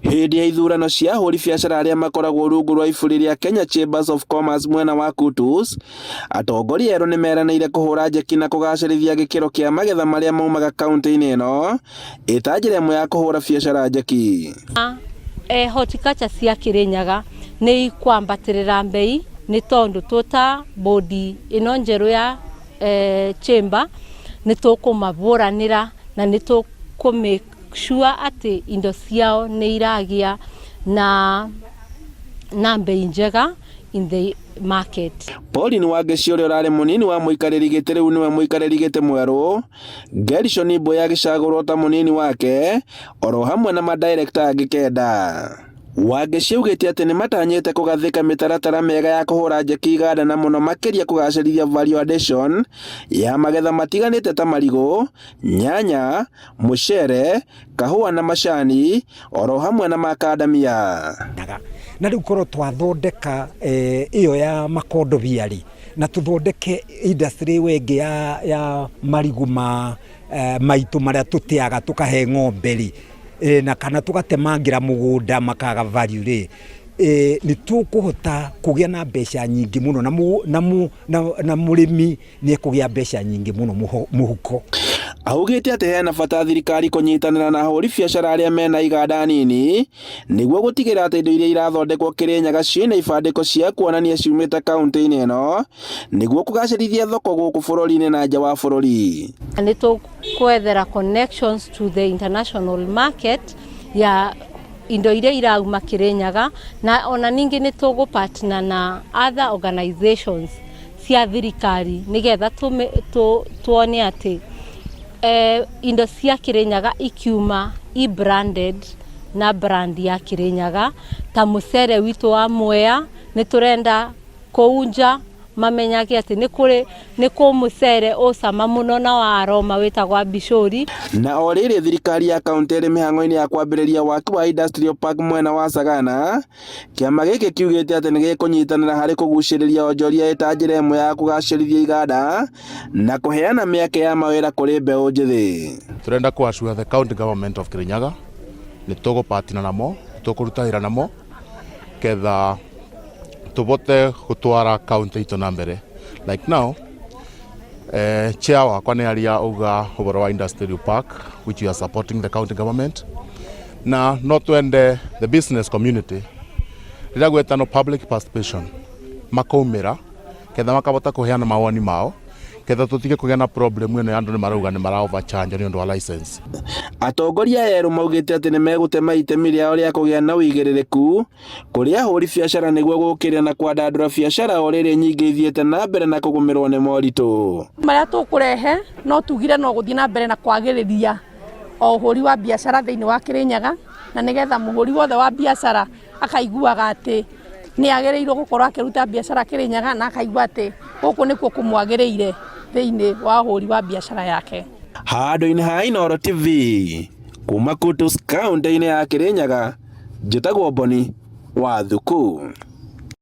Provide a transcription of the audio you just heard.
Hĩndĩ ya ithurano cia ahũri biacara arĩa makoragwo rungu rwa iburi rĩa Kenya Chambers of Commerce mwena wa Kutus, atongoria erũ nĩmeranĩire kũhũra njeki na kũgacĩrithia gĩkĩro kĩa magetha marĩa maumaga kaunti-inĩ ĩno ĩta njĩra ĩmwe ya kũhũra biacara njeki. Horticulture cia Kirinyaga nĩ ikwambatĩrĩra mbei nĩ tondũ tũta bodi ĩno njerũ ya chamber nĩ tũkũmabũranĩra na nĩ tũkũ make sure atĩ indo ciao nĩ iragĩa na mbei njega in the market. Pauline Wangeci ũrĩa ũrarĩ mũnini wa mũikarĩri gĩtĩ rĩu nĩwe mũikarĩri gĩtĩ mwerũ, Gerishon Mbuya agĩcagũrwo ta mũnini wake oro hamwe na madirekta angĩ kenda. Wangeci augĩte atĩ nĩmatanyĩte kũgathĩka mĩtaratara mĩega ya kũhũra njeki iganda na mũno makĩria kũgacĩrithia value addition ya magetha matiganĩte ta marigũ, nyanya, mũcere, kahũa na macani oro hamwe na makandamia. Na rĩu korwo twathondeka ĩyo ya makondobia rĩ, na tũthondeke industry ĩyo ĩngĩ ya marigũ ma maitũ marĩa tũteaga tũkahe ng'ombe rĩ, na kana tũgatemangĩra mũgũnda makaga value rĩ, nĩ tũkũhota kũgĩa na mbeca nyingĩ mũno na mũrĩmi nĩ ekũgĩa mbeca nyingĩ mũno mũhuko. Augĩte atĩ hena bata thirikari kũnyitanĩra na ahũri biacara arĩa mena iganda nini nĩguo gũtigĩrĩra atĩ indo iria irathondekwo Kĩrĩnyaga ciĩna ibandĩko cia kuonania ciumĩte kaunti-inĩ ĩno nĩguo kũgacĩrithia thoko gũkũ bũrũri-inĩ na nja wa bũrũri. Nĩ tũkwethera connections to the international market ya indo iria irauma Kĩrĩnyaga, na ona ningĩ nĩ tũgũ partner na other organizations cia thirikari nĩgetha tuone atĩ indo cia Kĩrĩnyaga ikiuma i branded na brand ya Kĩrĩnyaga. Ta mũcere witũ wa Mwea, nĩ tũrenda kũu nja mamenyage atĩ nĩ kũrĩ nĩ kũ mũcere ũcama mũno na wa aroma wĩtagwo Ambicũri. Na o rĩrĩ thirikari ya kaunti ĩrĩ mĩhang'o-inĩ ya kwambĩrĩria waki wa industrial park mwena wa Sagana, kĩama gĩkĩ kiugĩte atĩ nĩ gĩkũnyitanĩra harĩ kũgucĩrĩria onjoria ĩta njĩra ĩmwe ya kũgacĩrithia iganda na kũheana mĩeke ya mawĩra kũrĩ mbeũ njĩthĩ. Turenda ku assure the county government of Kirinyaga nĩ tũgũpartner namo, tũkũruta wĩra namo ketha tũbote gũtwara county itũ na mbere. Like now, chair wakwa nĩ aria auga ũhoro wa industrial park, which we are supporting the county government, na no twende the business community rĩrĩa gwĩtano public participation makaumĩra ketha makabota kũheana mawoni mao ketha tũtige kũgĩa na problem ĩno ya andũ nĩ marauga nĩ mara overcharge nĩ ũndũ wa license. Atongoria erũ maugĩte atĩ nĩ megũtema itemi rĩao rĩa kũgĩa na ũigĩrĩrĩku kũrĩ ahũri biacara nĩguo gũkĩria na kwandandũra biacara o rĩrĩ nyingĩ ithiĩte na mbere na kũgũmĩrwo nĩ moritũ. Marĩa tũkũrehe no tugire no gũthiĩ na mbere na kwagĩrĩria o ũhũri wa biacara thĩinĩ wa Kĩrĩnyaga, na nĩgetha mũhũri wothe wa biacara akaiguaga atĩ nĩ agĩrĩirwo gũkorwo akĩruta biacara Kĩrĩnyaga, na akaigua atĩ gũkũ nĩkuo kũmwagĩrĩire thĩinĩ wa ũhũri wa biacara yake. Handũ-inĩ ha Inooro TV kuma Kutus kaunti-inĩ ya Kĩrĩnyaga, njĩtagwo Boni wa Thuku.